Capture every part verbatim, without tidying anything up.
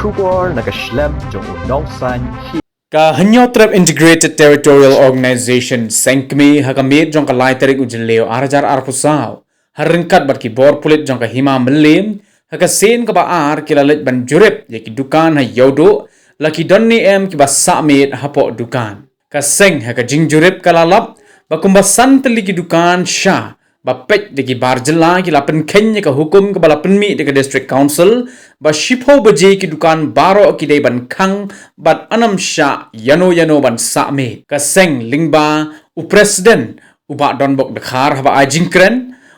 Khubor na ka shlem jong u Nongsaiñ Hills. Ka Hynñiewtrep Integrated Territorial Organization, seng kmie, ha ka miet jong ka lai tarik u Jylliew ar hajar arphew saw, ha ryngkat bad ki bor pulit jong ka Hima Mylliem, ha ka sien kaba ar ki la leit ban jurip ïa ki dukan ha Ïewduh, la ki don ne em kiba sah miet hapoh dukan. Ka seng ha ka jingjurip ka la lap ba kumba san tylli ki dukan sha ba peit da ki bar jylla ki la pynkheiñ ïa ka hukum kaba la pynmih da ka District Council ba shiphew baje ki dukan baroh ki dei ban khang bad ym shah ïano ïano ban sah miet. Ka seng lyngba u President, u Bah Donbok Dkhar, haba ai jingkren,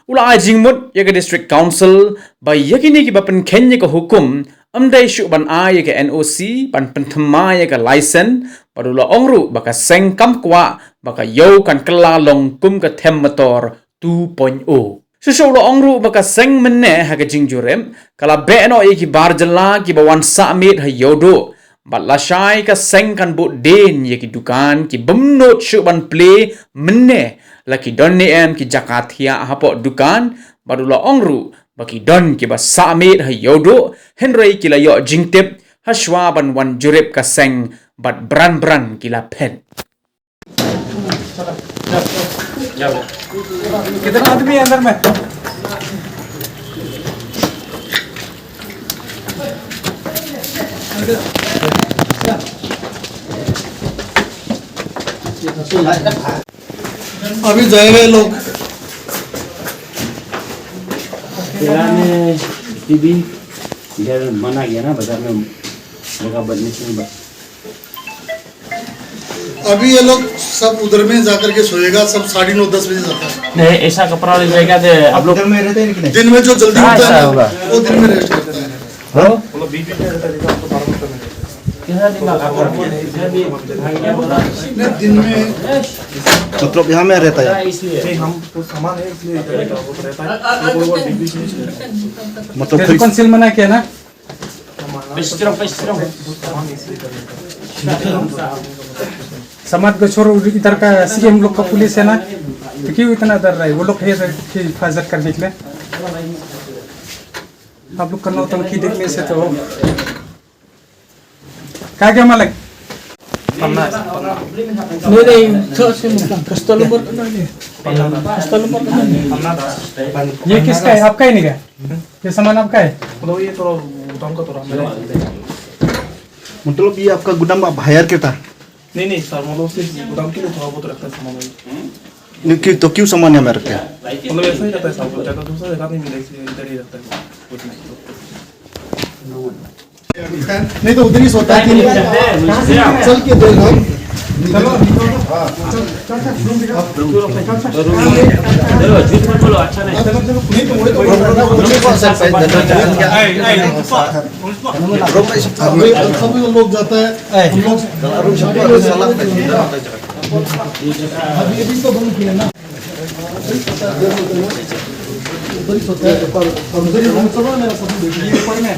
u la ai jingmut ïa ka District Council ba ïa kine kiba pynkheiñ ïa ka hukum ym dei shuh ban ai ïa ka N O C ban pynthymmai ïa ka license, bad u la ong ruh ba ka seng kam kwah ba ka ïew kan kylla long kum ka them motor two point o. Shuh shuh u la ong ruh ba ka seng mynne ha ka jingjurip ka la beh noh ïa ki bar jylla kiba wan sah miet ha Ïewduh, bad lashai ka seng kan buh dien ïa ki dukan ki bym nud shuh ban plie mynne, la ki don ne em ki jaka thiah hapoh dukan, bad u la ong ruh ba ki don kiba sah miet ha Ïewduh, hynrei ki la ïoh jingtip hashwa ban wan jurip ka seng bad bran bran ki la phet. कितना आदमी है अंदर में? अभी जाएगा ये लोग। तेरा में टीवी इधर मना किया ना, बाजार में लगा बंद नहीं, सुन बस। अभी ये लोग सब उधर में जाकर के सोएगा, सब साढ़े नौ, दस बजे जाता है। नहीं, ऐसा कपड़ा ले जाएगा तो आप लोग इधर में रहते हैं कि नहीं? दिन में जो जल्दी हाँ, उठता है ऐसा ना, होगा। वो दिन में रेस्ट करता है। हाँ? कितना दिन का आपको? नहीं, दिन में मतलब यहाँ में रहता है। इसलिए। नहीं, हम तो सामान है, इसलिए इधर रहता है। वो तो रहता है। वो, वो बीबी से मतलब फिर कौन सील मना किया ना? Samad Gachor, इधर का सीएम लोग का पुलिस है ना, तो क्यों इतना डर रहा है? वो लोग है कि हिफाजत करने के लिए। आप लोग का नौटंकी देखने से तो। क्या क्या मालिक? नहीं, नहीं, तो से मुझे कस्टमर का नहीं। कस्टमर का नहीं। ये किसका है? आपका ही नहीं क्या? ये सामान आपका है? मतलब ये थोड़ा गोदाम का थोड़ा मेरा। मतलब ये आपका गोदाम आप हायर करता? नहीं, नहीं सर, मतलब सिर्फ गोदाम के लिए थोड़ा बहुत रखता है सामान। नहीं, क्यों, तो क्यों सामान यहाँ में रखते हैं? मतलब ऐसा ही रहता है सर, ज़्यादा दूसरा जगह नहीं मिलता, इसलिए इधर ही रहता है। नहीं तो उधर ही सोता है कि नहीं? चल के दे रहा हूँ। चलो, हाँ। चलो, झूठ मत बोलो, अच्छा नहीं। नहीं तो वही तो बोल रहा था, वो नहीं पहुंच सकता है। अभी सब लोग जाता है, हम लोग अभी, अभी तो बंद किया ना। उधर ही सोता है, उधर ही रूम चलो, मेरा सब बेड ऊपर में।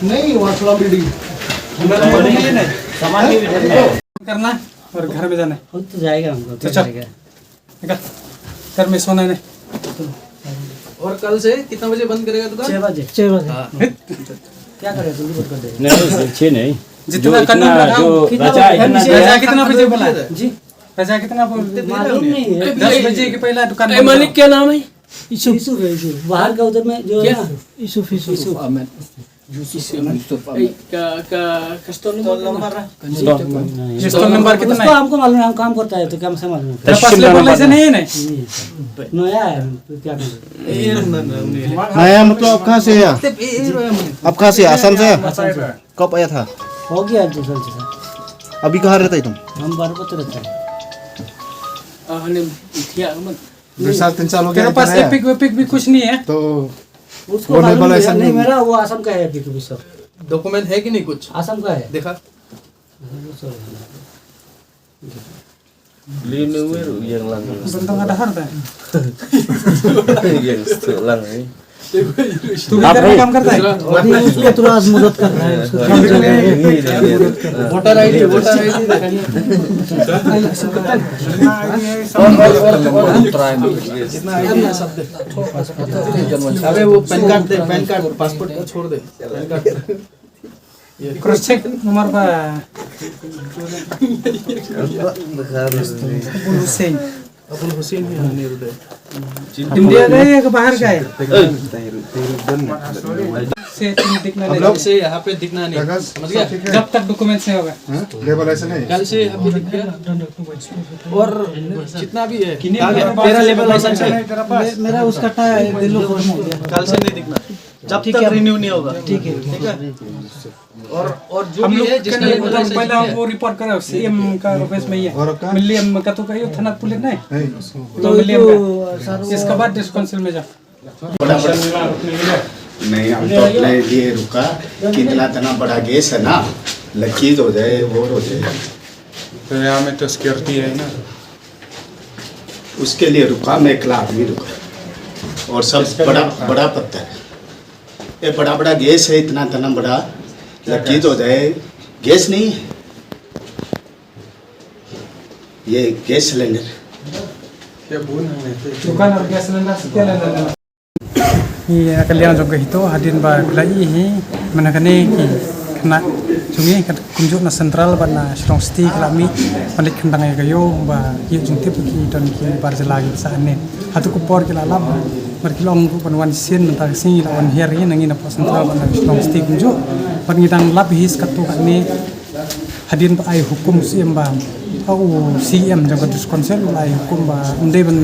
नहीं, वहाँ थोड़ा बिल्डिंग। सामान भी उधर में है। करना और घर में जाना है। वो तो जाएगा हमको, तो तो चल। जाएगा। निकल। घर में सोना है। और कल से कितना बजे बंद करेगा दुकान? छह बजे। छह बजे। हाँ। क्या करें, जल्दी बंद कर दे। नहीं, छह नहीं। जितना जो कानून इतना, रखा, जो कितना रजा बजे? इतना रजा कितना बजे बोला? जी। रजा कितना बोल? मालूम नहीं है। दस बजे के पहला दुकान ए, बंद मालिक करो। क्या नाम है? यूसुफ। यूसुफ है, यूसुफ। बाहर का उधर में जो है क्या? ना, यूसुफ, यूसुफ। यूसुफ अहमद। यूसुफ अहमद। ए, का, का, कस्टमर नंबर कितना? स्टॉल नंबर कितना उसको है? हमको मालूम है, हम काम करता है, तो क्या हमसे मालूम है? तेरा पास लेबर लाइसेंस नहीं है ना? नहीं है। नया है, तो क्या करें? ये ना, ना, नहीं। नया मतलब आप कहाँ से है? आप कहाँ से है? आसाम से है? आसाम से। कब आया था? हो गया दो साल से, सर। अभी कहाँ रहता है तुम? हम बारबत रहता है। आ, हने इथिया मत। दो साल, तीन साल हो गया तेरे पास इधर आया? एपिक वेपिक भी कुछ नहीं है? तो उसको बोलने मालूम वाला नहीं ऐसा है, नहीं, नहीं। मेरा वो आसाम का है एपिक भी, सर। डॉक्यूमेंट है कि नहीं कुछ? आसाम का है। दिखा। Lino wer yang lang. Bentang ada harta. Yang stok lang ni. तू भी घर में काम करता है? अभी उसको थोड़ा मदद कर रहा है, उसको काम चल रहा है। Voter ID, voter ID. जितना आईडी है, सब। अबे वो पैन कार्ड दे, पैन कार्ड, पासपोर्ट को छोड़ दे, pan card. Cross check nomor ba. Abul Hussein. Abul Hussein hi ani rude. India ka hai ya ke bahar ka hai? से तुम दिखना नहीं। हम लोग से यहाँ पे दिखना नहीं। कागज समझ गया? सब ठीक है? जब तक डॉक्यूमेंट्स नहीं होगा। हाँ? लेबर ऐसे नहीं? कल से यहाँ पे दिख गया। और जितना भी है, मेरा लेबर लाइसेंस है। मेरा उसका दिल्ली खत्म हो गया। कल से नहीं दिखना। जब तक रिन्यू नहीं होगा। ठीक है। ठीक है। और और जो हम लोग है, जिसने लेबर लाइसेंस, पहले वो रिपोर्ट करो सीएम का ऑफिस में ही है। मिलियम का तो कहियो थाना पुलिस नहीं। तो मिलियम का। इसके बाद डिस्ट्रिक्ट काउंसिल में जाओ। बड़ा बड़ा। नहीं, हम तो अपने लिए रुका कि इतना इतना बड़ा गैस है ना, लकीज हो जाए, और हो जाए। तो यहाँ में तो सिक्योरिटी है ना। उसके लिए रुका, मैं अकेला आदमी रुका। और सब बड़ा बड़ा पत्थर है। ये बड़ा बड़ा गैस है, इतना इतना बड़ा, लकीज हो जाए। गैस नहीं है, ये गैस सिलेंडर। दुकान और गैस सिलेंडर से क्या लेना देना? Ïa ka liang jong ka HITO hadien ba la ïohi mynta kane ki khynnah jong ngi kumjuh na Central bad na Shillong City ki la mih ban leit khyndang ïa ka ïew ba ïoh jingtip ki don ki bar jylla ki sah ne. Hato ka por ki la lap bad ki la ong ruh ban wan sien mynta ka sngi la wan hiar ïa ngi na Central bad na Shillong City kumjuh bad ngi dang lap hi sa katto katne. Hadien ba ai hukum u CEM ba, u CEM jong ka District Council u la ai hukum ba ym dei ban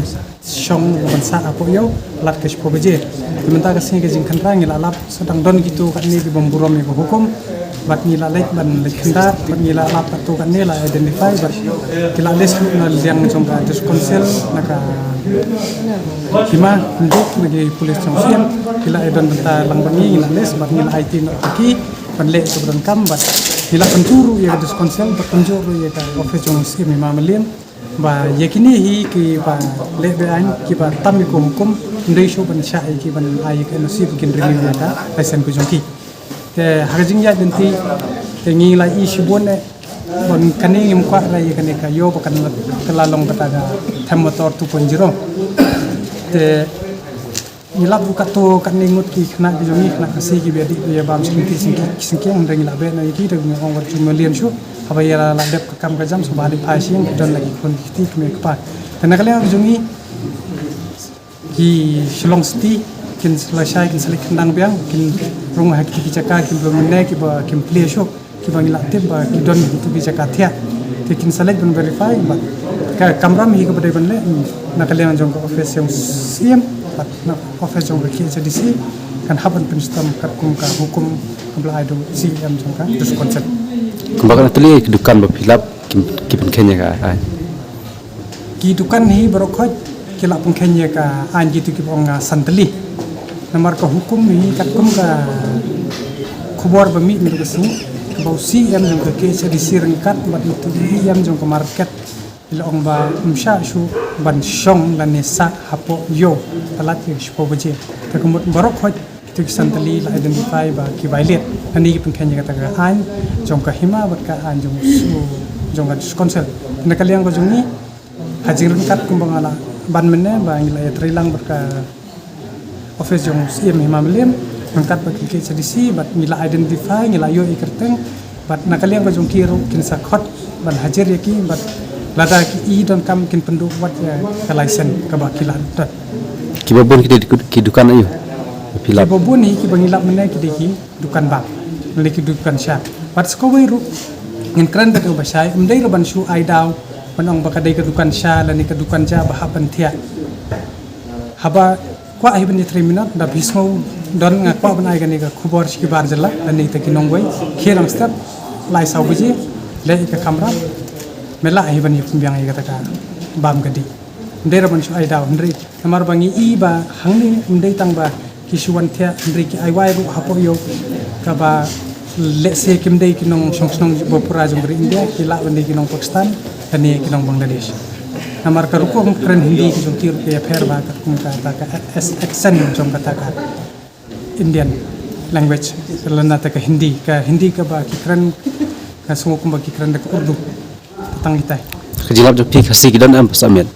shong ban sah hapoh ïew lada ka shiphew baje. Te mynta ka sngi ka jingkhynra ngi la lap sa dang don kito katne ki bym burom ïa ka hukum. Bad ngi la leit ban leit khynra bad ngi la lap katto katne la identify bad ki la list na liang jong ka District Council na ka hima kumjuh na ki police jong CEM ki la ai don bynta lang bad ngi, ngi la list bad ngi la aiti noh ïa ki ban leh ïa ka ba donkam bad ngi la pynthut ruh ïa ka District Council bad pynthut ruh ïa ka office jong CEM Hima Mylliem. Ba ïa kine hi kiba leh be-aiñ kiba tam ïa ka hukum, ym dei shuh ban shah ïa ki ban ai ïa ka NOC ba kin renew ïa ka license ka jong ki. Te ha ka jingïaid lynti te ngi la ïohi shibun eh ban kane ngim kwah ra ïa kane ka ïew ba kan la, ka la long kata ka Them Motor two point zero. Te ngi lap ruh katto katne ngut ki khynnah ki jong ngi, khynnah Khasi kiba dih ïa bam sngewthuh sngewthuh sngewthuh, hynrei ngi la beh noh ïa ki, te ngi ong wat jong malian shuh haba ïa la dep ka kam ka jam, sngewbha leit phai sha ïing, ki don la ki khun ki kti, ki kmie ki kpa. Te na ka liang jong ngi ki Shillong City kin sa leit shai, kin sa leit khyndang biang, kin rung ha kito ki jaka kiba mynne kiba kim plie shuh. Kiba ngi la tip ba ki don kito ki jaka thiah. Te kin sa leit ban verify bad ka kamram hi kaba dei ban leh na ka liang jong ka office jong CEM bad na office jong ka KHADC kan hap ban pynshitom katkum ka hukum kaba la ai da u CEM jong ka District Council. Kumba kan atli ki dukan ba phi lap ki, ki pynkheiñ ïa ka aiñ. Ki dukan hi baroh khoit ki la pynkheiñ ïa ka aiñ, kito kiba ong, ah, san tylli. Namar ka hukum hi katkum ka khubor ba mih mynta ka sngi ba u CEM jong ka KHADC ryngkat bad u EM jong ka market ki la ong ba ym shah shuh ban shong lane sah hapoh ïew palat ïa ka shiphew baje. Te ka mut baroh khoit kito ki san tylli la identify ba ki violate lane ki pynkheiñ ïa kata ka aiñ jong ka hima bad ka aiñ jong u, jong ka District Council. Na ka liang ka jong ngi ha jingryngkat kumba nga la ban mynne ba ngi la ïatreilang bad ka office jong CEM Hima Mylliem ryngkat bad ka KHADC bad ngi la identify, ngi la ïoh ïa ka kyrteng bad na ka liang ka jong ki ruh kin sa khot ban hajir ïa ki bad lada ki i donkam kin pynduh wat ïa ka license kaba ki la don. Kiba bun ki dei ki dukan aiu? Phi lap. Kiba bun hi kiba ngi lap mynne ki dei ki dukan bam, lane ki dukan sha. Bad sa kawei ruh ngin kren bad u ba shai, ym dei ruh ban shu ai daw ban ong ba ka dei ka dukan sha lane ka dukan ja ba hap ban thiah. Haba kwah hi ban ïatrei minot da phi sngew don, nga kwah ban ai kane ka khubor sha ki bar jylla lane kita ki nongwei, khie lang step lai saw baje, leh ïa ka kamram, me lah hi ban ïa pynbiang ïa kata ka bam ka dih. Ym dei ruh ban shu ai daw, hynrei namar ba ngi i ba hangne ym dei tang ba ki shu wan thiah, hynrei ki ai wai ruh hapoh ïew kaba lehse kim dei ki nongshong shnong ba pura jong ka ri India, ki lah ban dei ki nong Pakistan lane ki nong Bangladesh. Namar ka rukom kren Hindi ka jong ki ruh ka ïapher bha katkum kata ka accent jong kata ka Indian language, lane kata ka Hindi, ka Hindi kaba ki kren, ka sngew kumba ki kren da ka Urdu. Tang kitai. Ka jingïalap jong phi Khasi ki don em ba sah miet?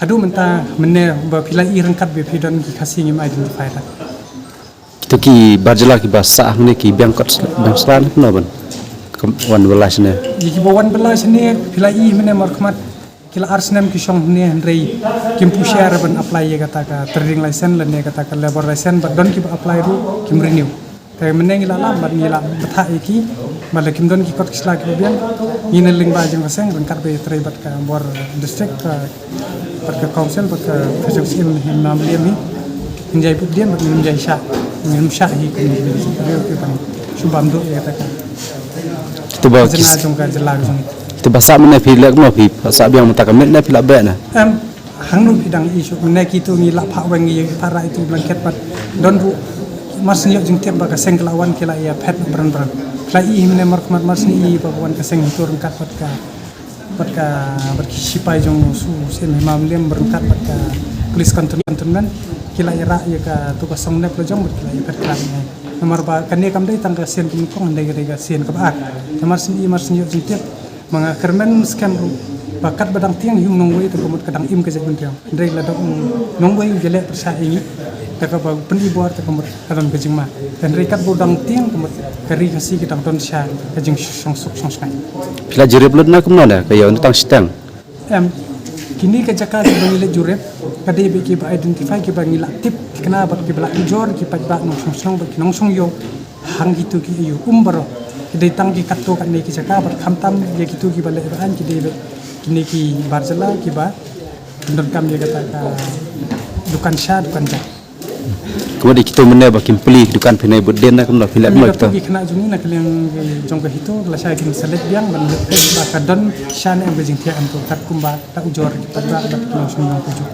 Haduh mynta mynne ba phi la i ryngkat ba phi don ki Khasi ngim identify lad. Kito ki bar jylla kiba sah hangne ki biang kot, biang sla ne kumno ban? Wan bylla shane. Ïa kiba wan bylla shane phi la i mynne markhmat ki la ar snem ki shong hangne, hynrei kim pu sha ban apply ïa kata ka trading license lane kata ka labour license, bad don kiba apply ruh kim renew. Te mynne ngi la lap bad ngi la bthah ïa ki, bad la kim don ki kot ki sla kiba biang. Ngi na lyngba jong ka seng ryngkat bad ïa trei bad ka bor district, ka bad ka council bad ka Federal Scheme hi nam liam hi. Ngin jai bud dien bad ngin jai shah, ngin shah hi ka ni ki ban shu bam duh ïa kata ka. Kita ba jylla jong ka jylla jong. Kita ba sah mynne phi leh kumno, phi sah biang mynta ka miet ne phi la beh ne? Em, hangno phi dang issue mynne? Kitu ngi la phah weng, ngi phah ra itu blanket bad don ruh mar shu ïoh jingtip ba ka seng ka la wan ki la ïa phet bran bran. Phi la i hi mynne markhmat mar shu i ba wan ka seng hi tu ryngkat bad ka bad ka, bad ki sipai jong u Syiem Hima Mylliem ryngkat bad ka police canton-, cantonment ki la ïarah ïa katu ka song nep la jong bad ki la ïa phet krad ne. Namar ba kane kam dei tang ka sien ka nyngkong, hynrei ka dei ka sien kaba ar. Te mar shu i, mar shu ïoh jingtip, ma nga kyrmen skhem ruh ba katba dang tieng hi u nongwei te ka mut ka dang im ka jaitbynriew. Hynrei la dang u nongwei u ïaleh pyrshah ïa ngi da kaba pyni bor te ka mut ka don ka jingma. Hynrei katba u dang tieng ka mut ka ri Khasi ka dang don sha ka jingshong suk shong shngaiñ. Phi la jurip lut ne kumno ne, ka ïa u tang shiteng? Em, kine ka jaka kiba ngi la jurip ka dei bad kiba identify, kiba ngi la tip thikna bad kiba la ujor ki paidbah nongshong shnong bad ki nongshong ïew. Hang kitu ki ïew um baroh ki dei tang ki katto katne ki jaka bad khamtam ïa kitu kiba leh ba aiñ ki dei bad kine ki bar jylla kiba pyndonkam ïa kata ka dukan sha dukan ja. Kumba dei kitu mynne ba kim plie ki dukan phi ne bud dien ne kumno phi leh kumno kitu? Ki khynnah jong ngi na ka liang jong ka HITO ka la shai kin select biang ban leh ba ka don sha ne em ka jingthiah hangto katkum ba la ujor ki paidbah bad ki nongshong shnong kumjuh.